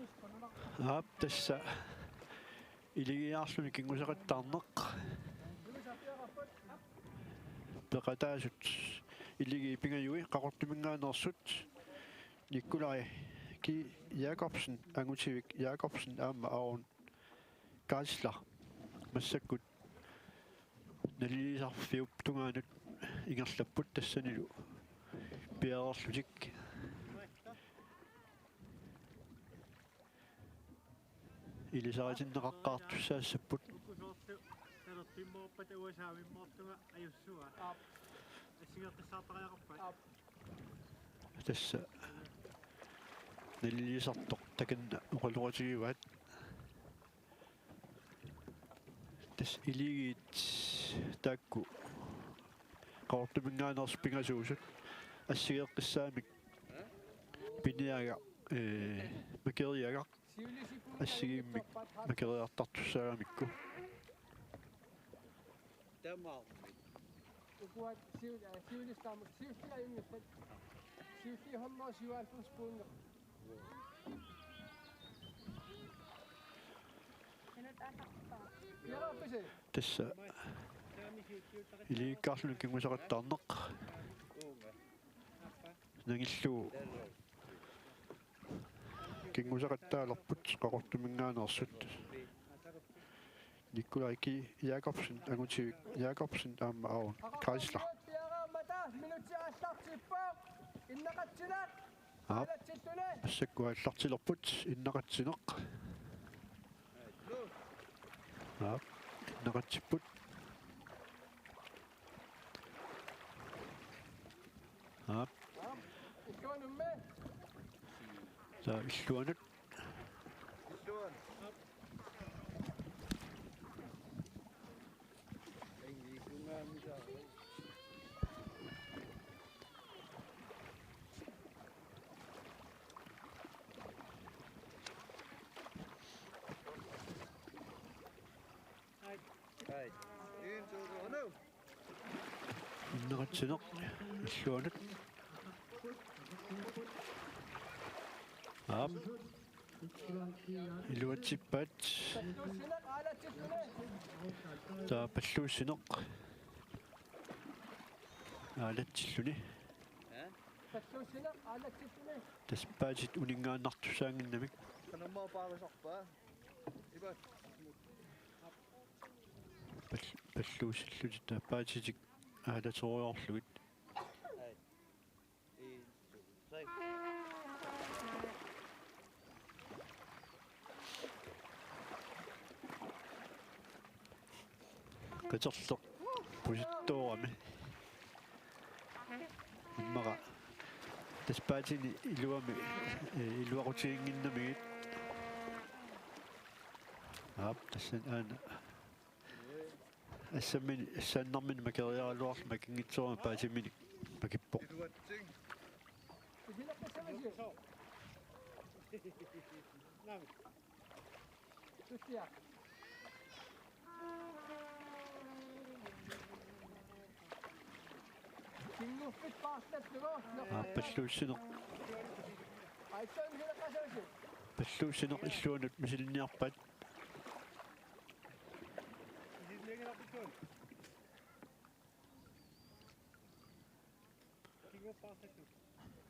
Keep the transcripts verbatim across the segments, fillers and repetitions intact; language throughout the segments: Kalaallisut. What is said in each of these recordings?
Aap, tassa iligiiaarluni kinngusaqattaarneq. Peqataasut iligiit pingajui Qaqortuminngaanneersut Nikolaj G. Jakobsen, Angutivik Jakobsen aamma Aron Geisler massakkut nalilisarfiup tungaanut ingerlapput tassanilu piareerlutik ilisaritinneqaqqaartussaassapput. Uku soorlu talerpimmoorpata uanga saamimmoortunga ajussua. Aap. Assigeeqqissaartariaqarpat? Aap. Tassa nalilisartoq takanna oqaloqatigivaat. Tassa iligiit taakku Qaqortuminngaanneersut pingasuusut assigeeqqissaamik piniagaq, ee, makeriagaq assigiimmik makeriartartussaagamikku. Tamarmik. Ukuat siul-, eh, siulistaamut, siulliit ajunngillat. Siulliit hundrede syvoghalvfems pointer. Piareerpisi? Tassa iligiikkaarluni kinngusaqattaarneq. Nangillugu kinngusaqattaalerput Qaqortuminngaanneersut. Nikolaj G. Jakobsen, Angutivik Jakobsen aamma Aron Geisler. Aap, massakkut aallartilerput, innaqatsineq. Aap, innaqatsipput. Aap. Taava illuanut. Innaqatsineq illuanut. Aap. Iluatsippaat. Taava palluussineq aalatsilluni. Tassa paatit uninngaannartussaannginnamik. Pal-, palluussillutik taava paatitik aalateriarlugit. Qiterleq pusittoorami. Immaqa tassa paatini iluamik, eh, iluaqutiginnginnamigit. Aap, tassani aana. Assammini, assaannarmini makeriaraluarluni makinngitsoorami paatiminik makippoq. Kinguffik paarlallugu. Aap, palluussineq. Aitsoq, misileqqassavasi? Palluussineq illuanut misilinniarpaat. Misilinnianngilarput?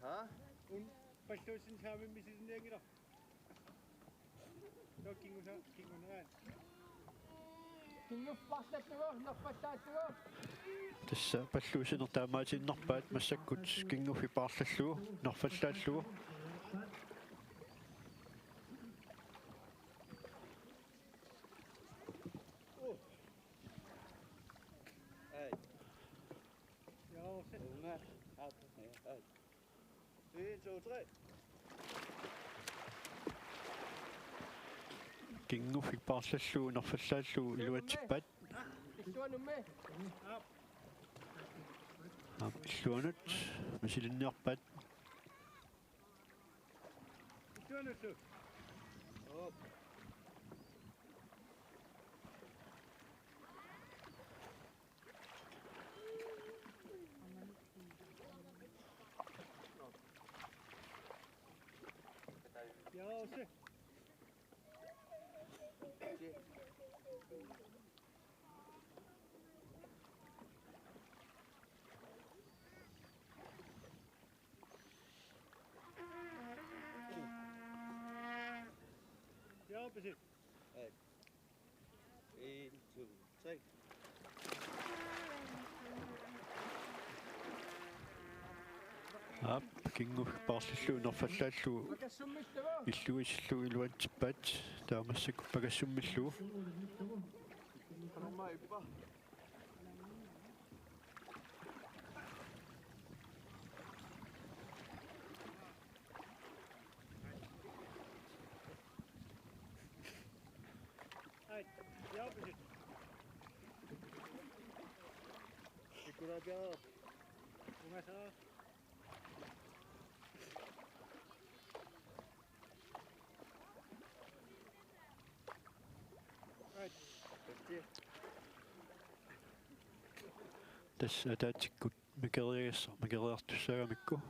Haa? Un palluussineq saamimmi misilinnianngilaq. Tassa palluussineq taamaatiinnarpaat massakkut kinguffik paarlallugu nerfallaallugu. Kinguffik paarlallugu nerfallaallugu iluatsippaat. Aap, illuanut misilinniarpaat. Hey. En, to, tre. Aap, kingu paarsillugu nerfallaallugu illuisillugu iluatsippaat, taava massakkut pakassummillugu. Ai, ja, bitte. Ikkurapiaa. Ungasaa. Ai. Bitte. Tassa ataatsikkut mikeriagassaaq, mikeriartussaagamikku.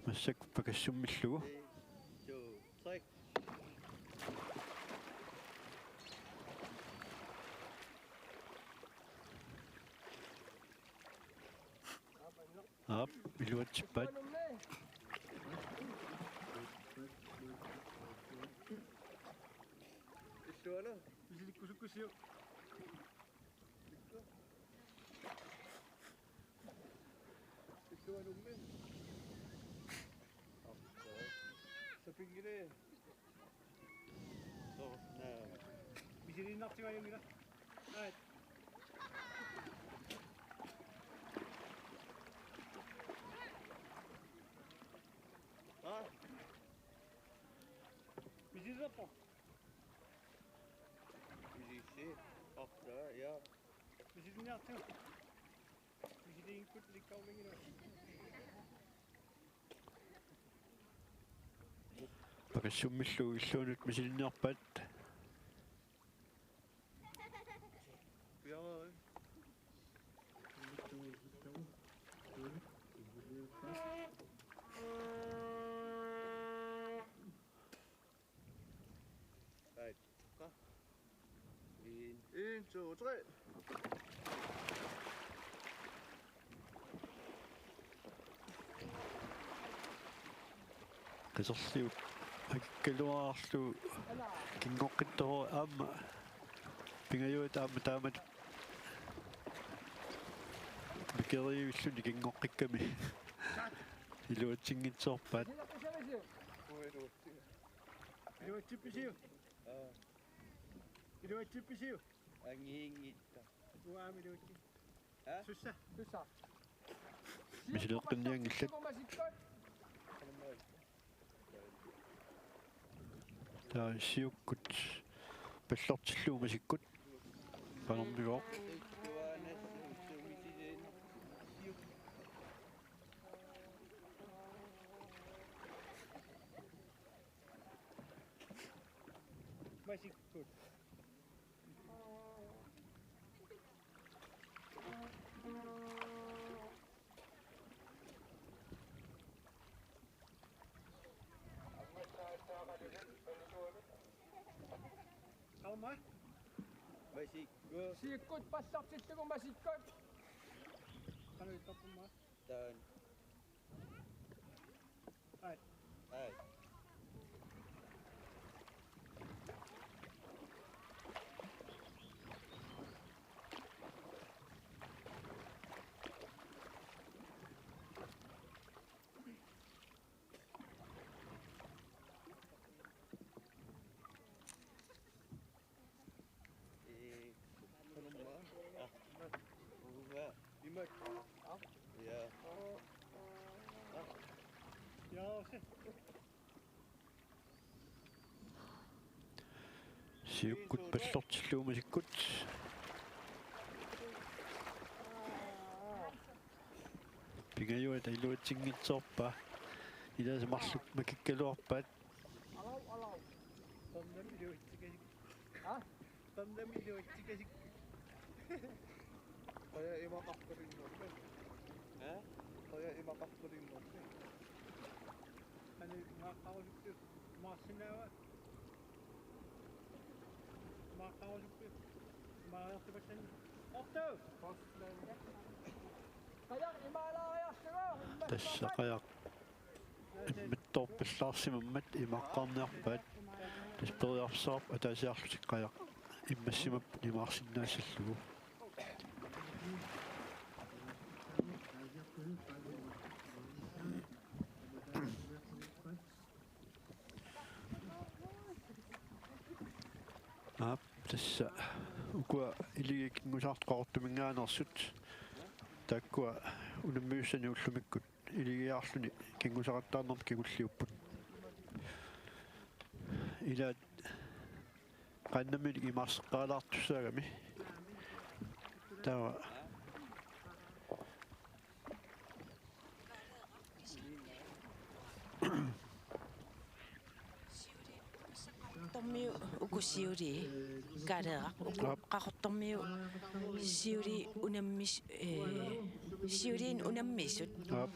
Massakkut pakassummillugu. En, to, tre. Aap, iluatsippaat. Illuana. Misilikkusukkussiuk. Illuanummi. Sapinngilaat. Soo, naa. Misiliinnartigu ajunngilaq. Aat. Aa. Misiliinnarpoq. Misiliinnarpoq, ja. Misiliinnartigu. Misiliinngikkutta ilikkarunanngilaq. Pakassummillugu illuanut misiliinnarpaat. Right. En, to, tre. Qiserliup akikkaluarlugu kingoqqittoq aamma Pingajuat aamma taamatut mikeriivilluni kingoqqikkami iluatsinngitsoorpaat. Iluatsippisiuk? Aa. Iluatsippisiuk? Angiinngitsoq. Uanga iluatsi. Aa? Sussa. Sussa. Misileqqinnianngillat. Taava siukkut pallortillugu masikkut. Panermigooq. Masikkut. Qanormi? Masikkut. Siukkut pallortillugu masikkut. Qanoq ittorpumma? Taanna. Ai. Ai. Ee, qanormaa? Aa. Uanga. Imak. Aa? Ja. Aa. Ja, se. Siukkut pallortillugu masikkut. Pingajuat iluatsinngitsoorpaa. Ilaasa marluk makikkaluarpaat. Alav, alav. Tandem iluatsikasik. Ha? Tandem iluatsikasik. Qaja imaqartulinnarmi. Ha? Qaja imaqartulinnarmi. Ani imaaqqarusuppiuk. Imaarsinnaava? Imaaqqarusuppiuk. Imaariartupallannik. Ortu! Qajaq imaalaariarlugu. Tassa qajaq. Immittoorpallaarsimammat imaqqaarniarpaat. Tassa periarfissaqarpoq ataasiarlutik qajaq immassimapput imaarsinnaassallugu. Aap, tassa ukua Iligiit Kingusaartut Qaqortuminngaanneersut. Taakkua unammiussanik ullumikkut Iligiiaarluni kingusaqattaarnermut kingulliupput. Ilaat qaannaminik imaarseqqaalaartussaagami. Taava Tormiu uku siulii Kaaleeraq uku Aap. Qaqortormiu siulii unammis-, eh, siuliini unammisut. Aap.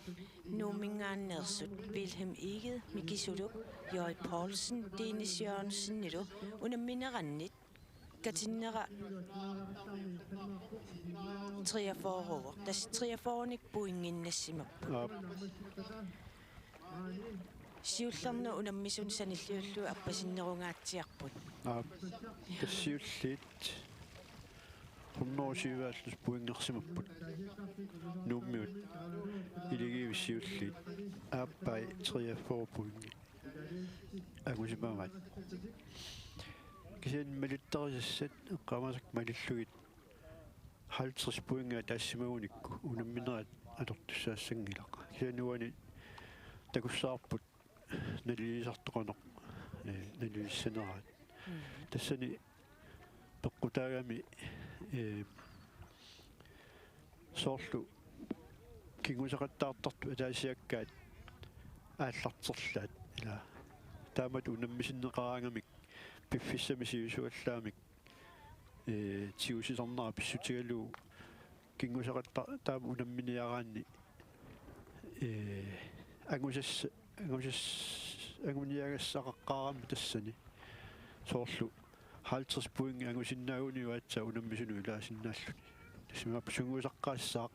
Nuumminngaanneersut Vilhelm Egede, Miki Suluk, Jørgen Poulsen, Dennis Jørgensenilu unamminerannit katinnera treogfyrre. Tassa treogfyrrenik pointiinnassimapput. Aap. Siullermik unammisut sanilliullugu appasinnerungaatsiarput. Aap. Tassa siulliit hundrede syvoghalvtreds pointersimapput. Nuummiut Iligiivit siulliit. Aappai treogfyrre pointi angusimavaat. Kisianni malittarisassat eqqaamasakka malillugit halvtreds pointi ataasimagunikku unamminerat atortussaassanngilaq. Kisianni uani takussavarput naligiisartoq qanoq, eh, naligiissaneraat. Mm. Tassani peqqutaagami, eh, soorlu kingusaqattaartartut ataasiakkaat aallarterlaat ila. Taamatut unammisinneqaraangamik piffissami sivisuallaamik, eh, tigusisarnera pissutigalugu kingusaqattaartut taama unamminiaraanni, eh, angusas-, angusas-, anguniagassaqaqqaarami tassani. Soorlu halvtreds pointi angusinnaaguniuk aatsaat unammisunut ilaasinnaalluni. Tassa imaappoq sungiusaqqaassaaq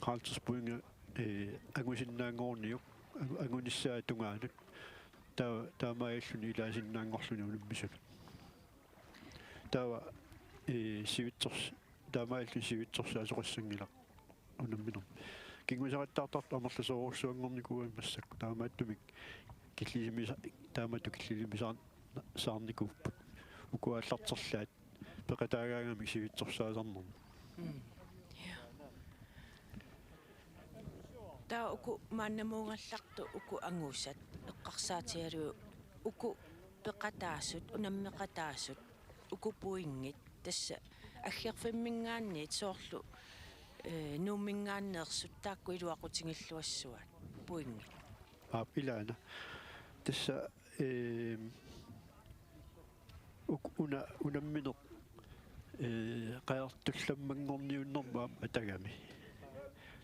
halvtreds pointi, eh, angusinnaanngorniuk angu-, angunissaa tungaanut. Taa-, taamaalilluni ilaasinnaanngorluni unammisunut. Taava, eh, sivitsors-, taamaalilluni sivitsorsaasoqassanngilaq unamminermi. Kingusaqattaartartut amerlasoorujussuanngornikuugamik massakkut. Taamaattumik killisimisa-, taamatut killisimisa-, saarnikuupput. Ukua aallarterlaat peqataagaangamik sivitsorsaasarnermut. Mm. Ja. Taava uku maannamuugallartut uku angusat eqqarsaatigalugu uku peqataasut, unammeqataasut, uku pointit, tassa aggerfimminngaanniit soorlu, eh, Nuumminngaanneersut taakku iluaqutigilluassuaat pointit. Aap, ilaana. Tassa, ehm, uk-, una-, unammineq, eh, qajartullammanngorniunnermut aamma atagami.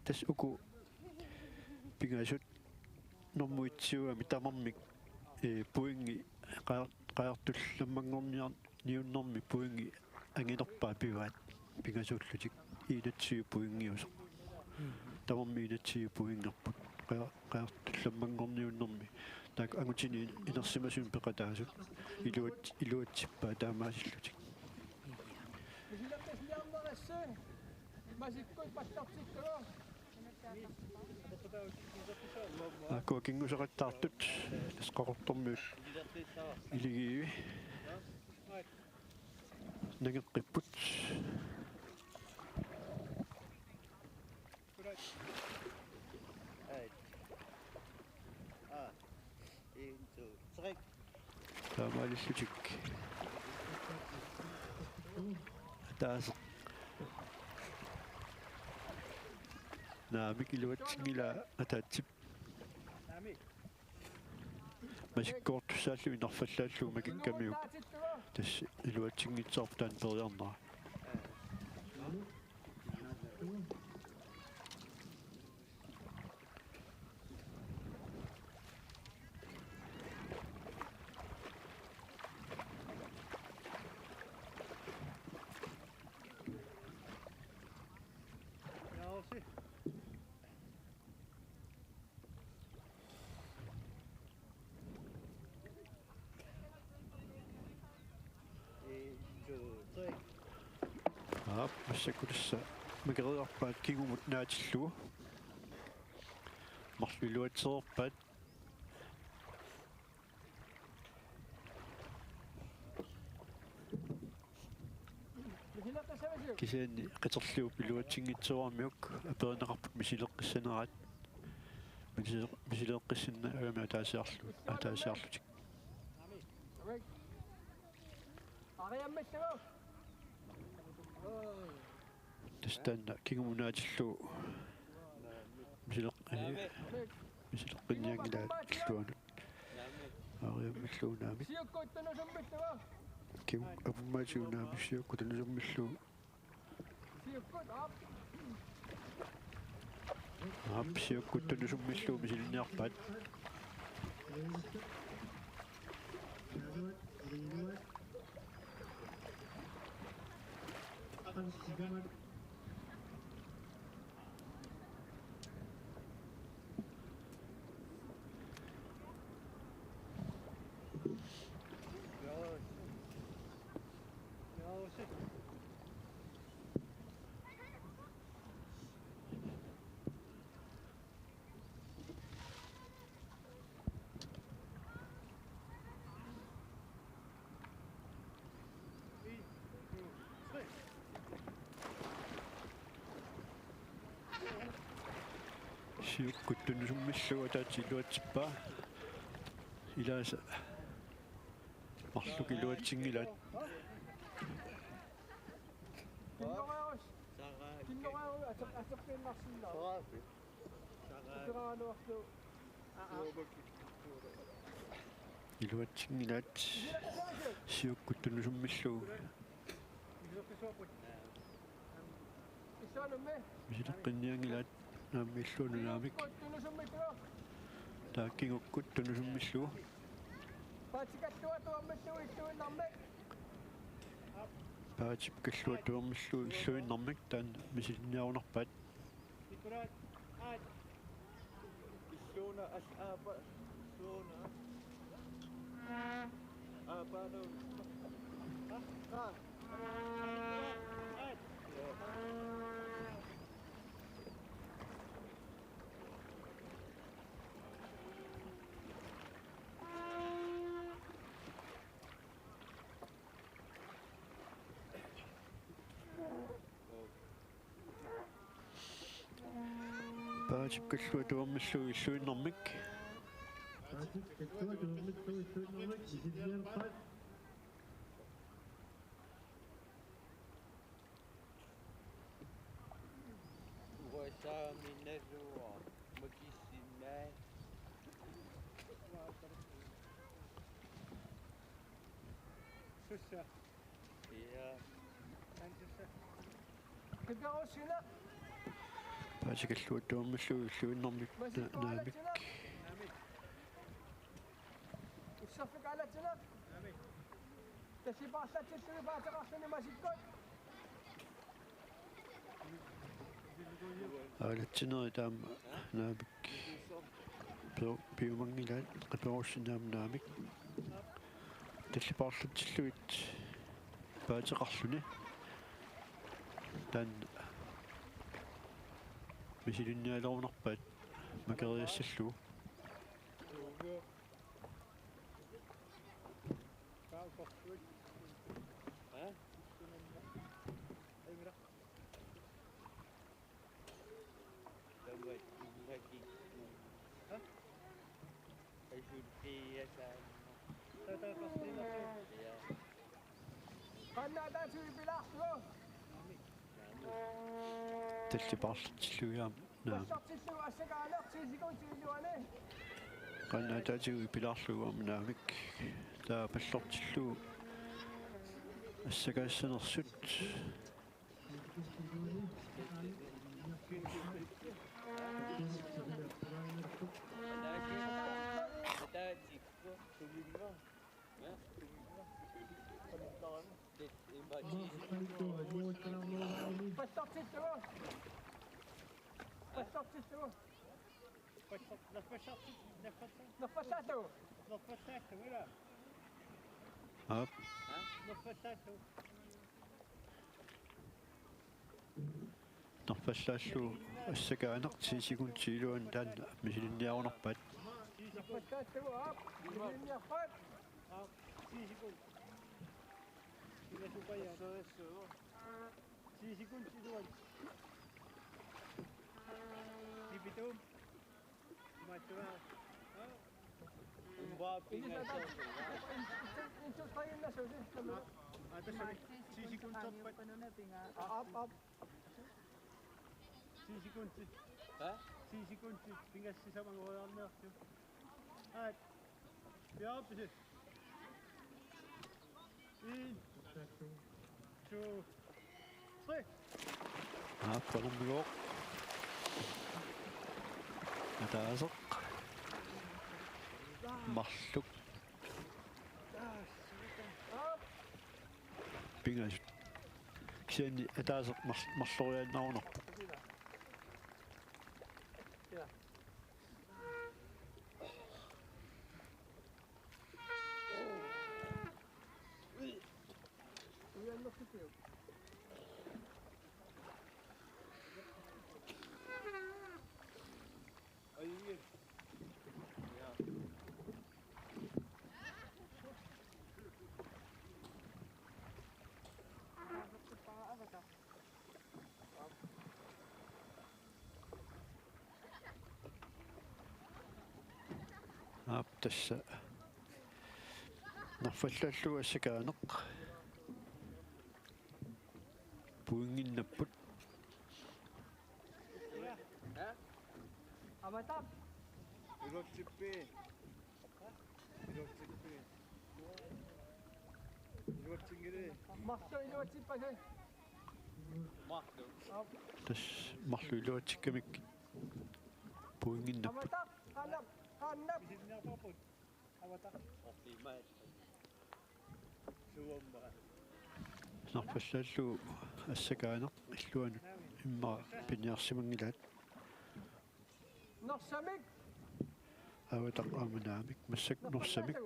Tassa uku pingasut normu etsiugami tamarmik, eh, pointit qajar-, qajartullammanngorniar-, niunnermi pointit anginerpaat pivaat pingasuullutik enogtyve pointiusoq. Tamarmik enogtyve pointerput. Qaja-, qajartullammanngorniunnermi. Taakku angutini inersimasumik peqataasut. Iluat-, iluatsippaat taamaasillutik. Aakkua kingusaqattaartut, tassa Qaqortormiut Iligiivi nangeqqipput. Taamaalillutik. Ataaseq. Naamik, iluatsinngilaa ataatsip. Masikkoortussaalluni nerfallaallugu makikkamiuk. Tassa iluatsinngitsoorpoq taanna periarnera. Aap, massakkut tassa makeriarpaat kingumut naatillugu. Marluk iluatsereerpaat. Kisianni Qiterliup iluatsinngitsooramiuk aperineqarput misileqqissaneraat. Misile-, misileqqissinnaagami ataasiarlu-, ataasiarlutik. Tassa taanna kingumut naatillugu misileq-, eh, misileqqinnianngilaat illuanut. Aariammillugu naamik. Siukkut tunusummillugu. Kingumut apummaatigut naamik siukkut tunusummillugu. Siukkut, aap. Aap, siukkut tunusummillugu misilinniarpaat. Siukkut tunusummillugu ataatsip iluatsippaa. Ilaasa marluk iluatsinngilaat. Kinnoreerus. Kinnoreerus ateq-, ateqqiinnarsinnaa. Iluatsinngilaat siukkut tunusummillugu. Misileqqinnianngilaat naamik illuanut naamik. Taava kingukkut tunusummillugu. Paatip kalluatuarmillugu illuinnarmik taanna misilinniarunarpaat. Illuuna al-, aapa-, illuuna. Aapaalu. Ah, ah. Paatip kalluatuarmillugu illuinnarmik. Paatip kalluatuarmillugu illuinnarmik, misilinniarpaat. Uasaaminaluaq makissinnaa. Sussa. Ja. Antussa. Kiperussinaq. Paatip kalluatuarmillugu illuinnarmik na-, naamik. Ussarfik aalatsineq. Tallipaarlatsillugit paateqarluni masikkut. Aalatsinerit aamma naamik. Pi-, piumanngilaat qiperussinnaamik naamik. Tallipaarlatsillugit paateqarluni. Taanna misilinnialerunarpaat makeriassallugu. Qannaataatigut pilaarlugu. Tallipaarlatsillugit aamma. Naamik. Pallortillugu assakaaneq ti sekundit iluani. Qannaataatigut pilaarlugu aamma naamik. Taava pallortillugu assakaassanersut. Pallortillugu. Pallortillugu. Nerfallaallugu. Nerfallaallugu, ilaa. Aap. Nerfallaallugu. Nerfallaallugu assakaaneq ti sekundit iluanni taanna misilinniarunarpaat. Ti sekundit iluanni. Tipitum. Imaattuaa. Umbaa pingasut. Aa, tassa ti sekundit. Aap, aap. Ti sekundit. Hva? Ti sekundit. Pingassisama ngoriarniartu. Aat. Piaarpisi. En. To. Tre. Aap, qanormigooq. Ataaseq. Marluk. Pingasut. Kisianni ataaseq mar-, marloriaannarunarpoq. Aap, tassa nerfallaallugu assakaaneq. Pointinnapput. Amatap. Iluatsippi. Iluatsippi. Iluatsinngilaq. Marluk iluatsippasi. Marluk. Tassa marluk iluatsikkamik pointinnapput. Amatap, qaannap, qaannap. Amatap. Nerfallaallugu assakaaneq illuanut immaqa piniarsimanngilaat. Nersamik. Avataq aamma naamik, massakkut Nersamik.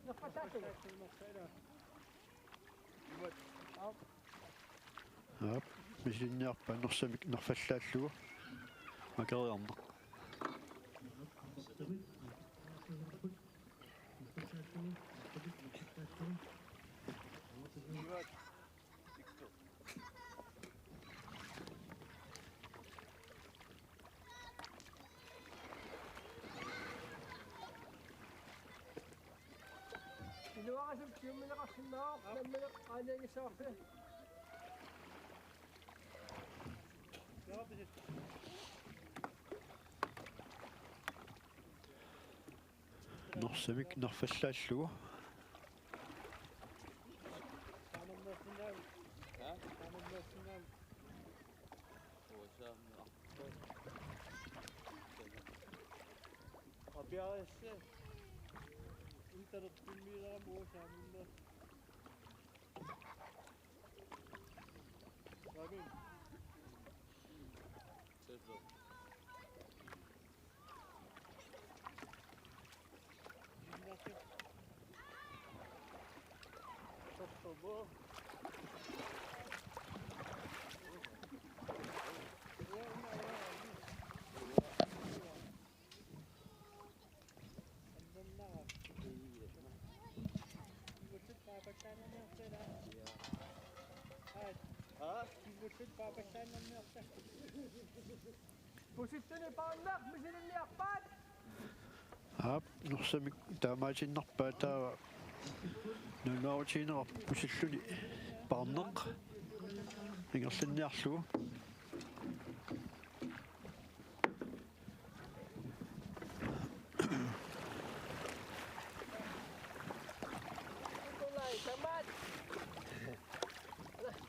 Nerfallaallugu. Aap, misilinniarpaat Nersamik nerfallaallugu. Makeriarneq. Iluarasuk siummineqarsinnaavoq, nammineq aanianngissavassi. Nersamik nerfallaallugu. Apiarisse. Interpimmiilerama uasaamimma. Amin. Seso. Pusilluni paarnaq misilinniarpaat. Aap, Nersamik taamaatiinnarpaat, taava nalunaarutigineqarpoq pusilluni paarneq ingerlanniarlugu.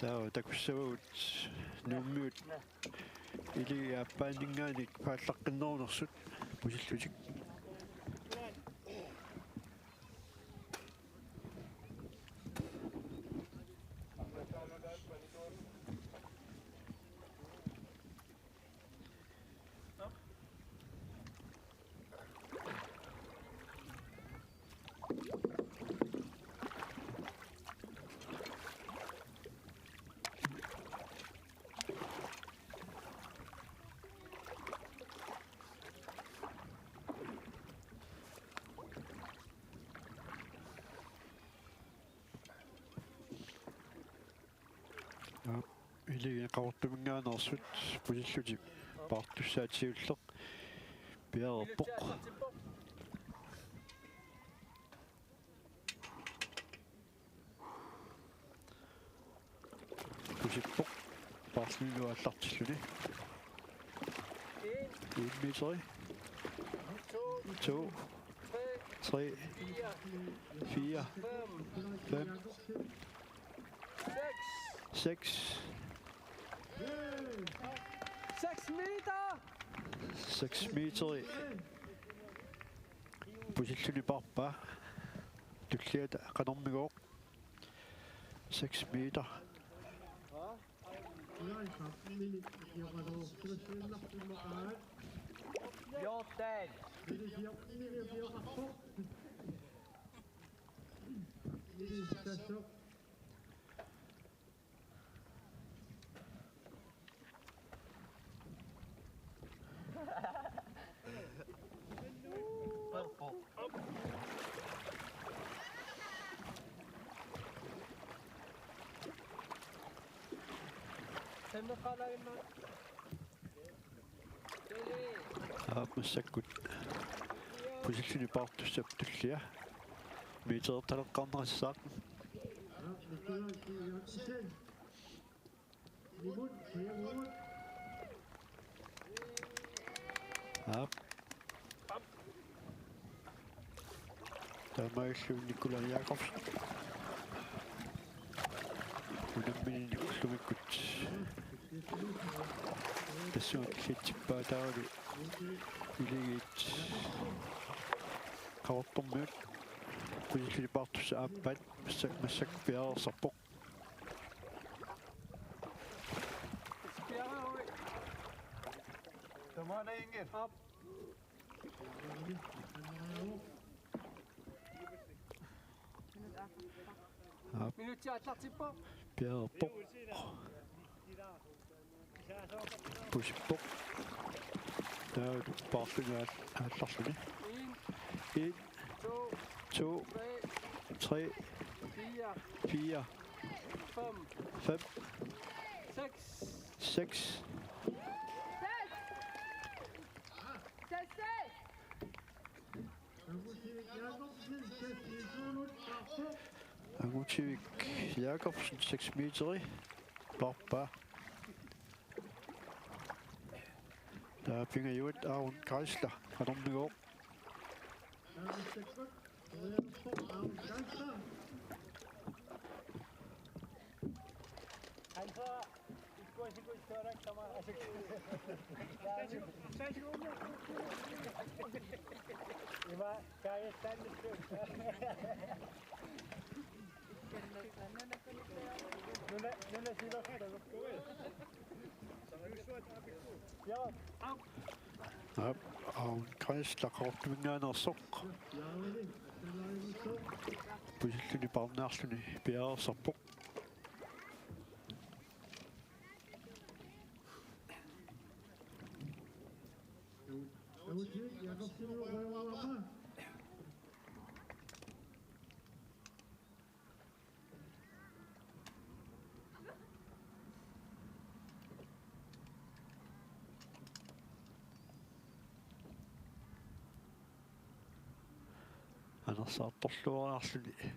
Taava takussavagut Nuummiut ilagit aappaanninngaanniit paallaqqinnerunersut pusillutik. Iligiit Qaqortuminngaanneersut pusillutik paartussaat siulleq piareerpoq. Pusippoq. Paarlunilu aallartilluni. En meteri. To. Tre. Fire. Fem. Seks. Seks meter. Seks meteri. Pusilluni paarpaa. Tulliata qanormigooq. Seks meter. Fjorten. Aap, massakkut pusilluni paartussap tullia meterertaleqqaarneqassaaq. Aap. Taamaalilluni Nikolaj Jakobsen. Unammineq ullumikkut tassunga killitsippaataarali Iligiit Qaqortormiut pusilluni paartussap aappaat massa-, massakkut piareersarpoq. Tamanna inngit. Aap. Aap. Minutsi aallartippoq. Piareerpoq. Pusippoq. Taava paarluni aal-, aallarluni. En. En. To. To. Tre. Tre. Fire. Fire. Fem. Fem. Seks. Seks. Angutivik Jakobsen, seks meteri, paarpaa. Taava pingajuat Aaron Kreisler, qanormigooq. Aap, Aaron Kreisler Qaqortuminngaanneersoq. Pusilluni paarniarluni piareersarpoq. Anersaartorluariarluni.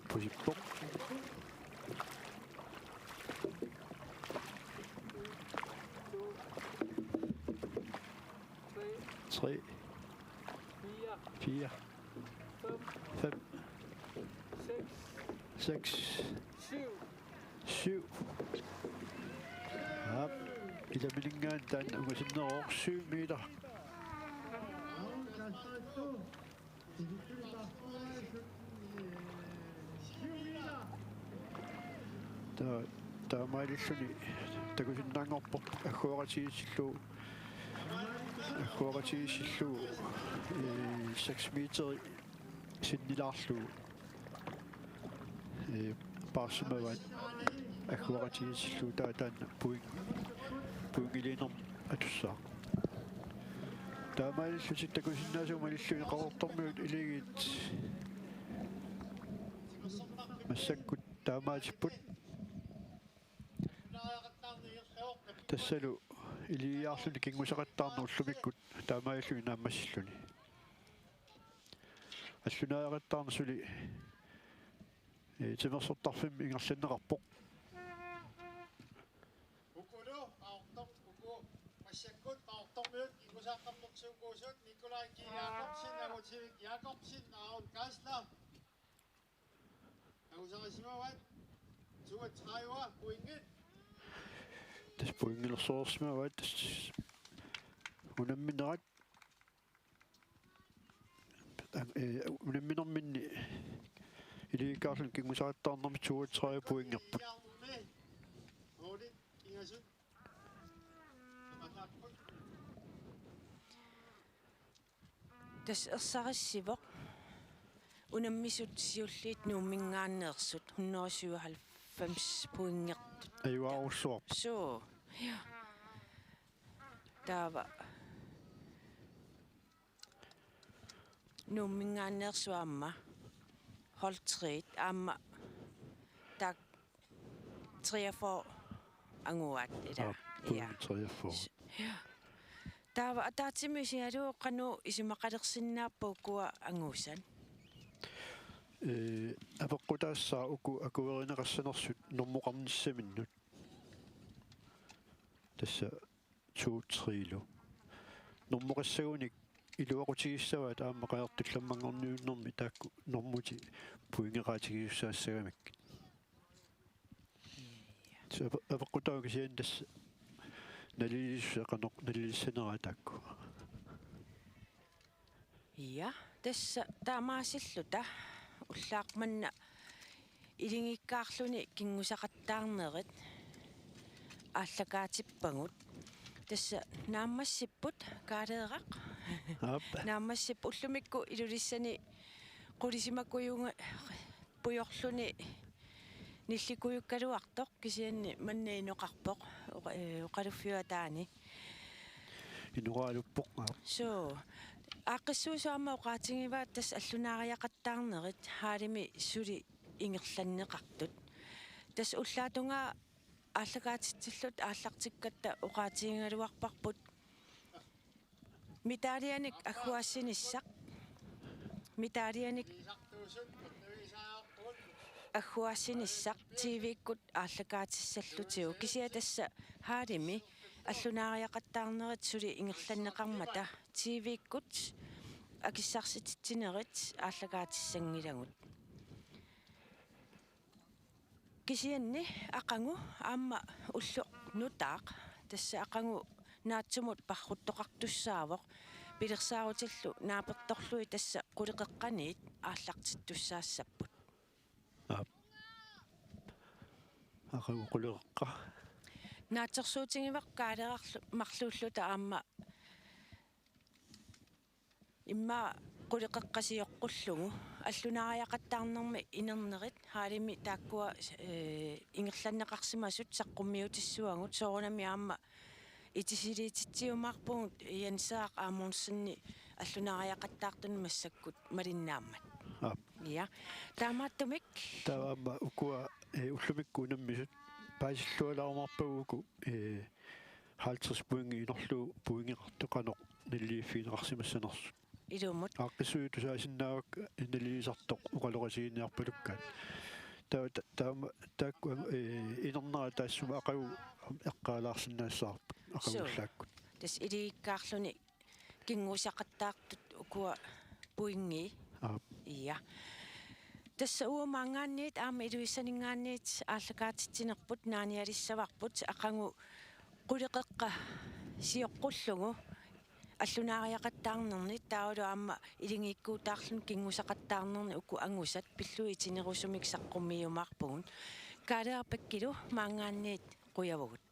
Pusippoq. Tre. Fire. Fem. Seks. Syv. Syv. Aap, ilaminingaanniit taanna ungasinneruvoq syv meter. Ta-, taamaalilluni takusinnaanngorpoq agguaqatigiissillugu, agguaqatigiissillugu, ee, seks meteri sinnilaarlugu, ee, paarsimavaat agguaqatigiissillugu, taa-, taanna point-, pointiliinermut atussaaq. Taamaalillutik takusinnaasut malillugit Qaqortormiut Iligiit Massakkut taamaatipput. Tassalu iligiarluni kinngusaqattaarneq ullumikkut taamaalilluni naammassilluni. Allunaariaqattaarneq suli, ee, timersortarfimmi ingerlanneqarpoq. Ukulu, Aortor, uku, massakkut, Aortormiut, kingusaqqammersuukuusut, Nikolaj G. Jakobsen, Agutivik Jakobsen, Aron Geisler. Angusarisimavaat, toogtredive pointit. Tassa pointilersorsimavaat, tassa unamminerat. Ee, unamminerminni iligiikkaarluni kinngusaqattaarnermi toogtredive pointerput. Tassa ersarissivoq unammisut siulliit Nuumminngaanneersut hundrede syvoghalvfems pointertut. Ajugaarujussuarput. Suu. Ja. Taava Nuumminngaanneersut aamma hold tre-t aamma taakku treogfyrre anguaat ilaa. Aap, ja. Treogfyrre. Ja. Taava ataatsimut isigalugu qanoq isumaqalersinnaappat ukua angusat? Ee, apeqqutaassaaq uku akuerineqassanersut normoqarnissaminnut. Tassa to tre-lu. Normoqassagunik iluaqutigissavaat aamma qajartullammanngorniunnermi taakku normutik pointeqaatigisussaassagamik. Tassa ape-, apeqqutaavoq kisianni tassa nalilissuseq qanoq nalilissaneraat taakku. Ja, tassa taamaasilluta ullaaq manna iligiikkaarluni kinngusaqattaarnerit aallakaatippagut. Tassa naammassipput Kaaleeraq. Aap. Naammassipput ullumikkut Ilulissani qulisimakujunnga-, pujorluni nillikujukkaluartoq kisianni manna inoqarpoq oqa-, ee, oqaluffiup ataani. Inoqaruppoq, aap. Suu. Aaqqissuusoq aamma oqaatigivaat tassa allunaariaqattaarnerit hallimi suli ingerlanneqartut. Tassa ullaatungaa aallakaatitsilluta aallartikkatta oqaatigigaluarparput. Medaljanik agguaassinissaq. Medaljanik agguaassinissaq T V-kkut aallakaatissallutigu. Kisianni tassa hallimi allunaariaqattaarnerit suli ingerlanneqarmata T V-kkut akissarsititsinerit aallakaatissanngilagut. Kisianni aqagu aamma ulloq nutaaq tassa aqagu naatsumut parruttoqartussaavoq pilersaarutillu naapertorlugit tassa quleqeqqaniit aallartittussaassapput. Aap. Aqagu quleqeqqa. Naatsorsuutigivara Kaaleeraq marluulluta aamma immaqa quleqeqqaq sioqqullugu allunaariaqattaarnermi inernerit hallimi taakkua, ee, ingerlanneqarsimasut saqqummiutissavagut soorunami aamma itisiliititsiumaarpugut Jens Erik Amundsen allunaariaqattaartuni massakkut malinnaammat. Aap. Ja. Taamaattumik. Taava aamma ukua, ee, ullumikkut unammisut paasillualaarumaarpagut uku, ee, halvtreds pointi inorlugu pointeqartut qanoq naliliiffigineqarsimassanersut. Ilumut. Aaqqissuit tusaasinnaavakka nalilisartoq oqaloqatiginiarpalukkaat. Taava ta-, taama taakku, ee, inernerat taassuma aqagu eqqaalaarsinnaassavarput aqagullaakkut. Suu. Tassa iligiikkaarluni kinngusaqattaartut ukua pointii. Aap. Ja. Tassa uagut maanngaanniit aamma Ilulissaninngaanniit aallakaatitsinerput naanialissavarput aqagu quleqeqqaq sioqqullugu allunaariaqattaarnerni taavalu aamma iligiikkuutaarluni kinngusaqattaarnerni uku angusat pillugit itinerusumik saqqummiumaarpugut. Kaaleeraq Bakkilu maanngaanniit qujavugut.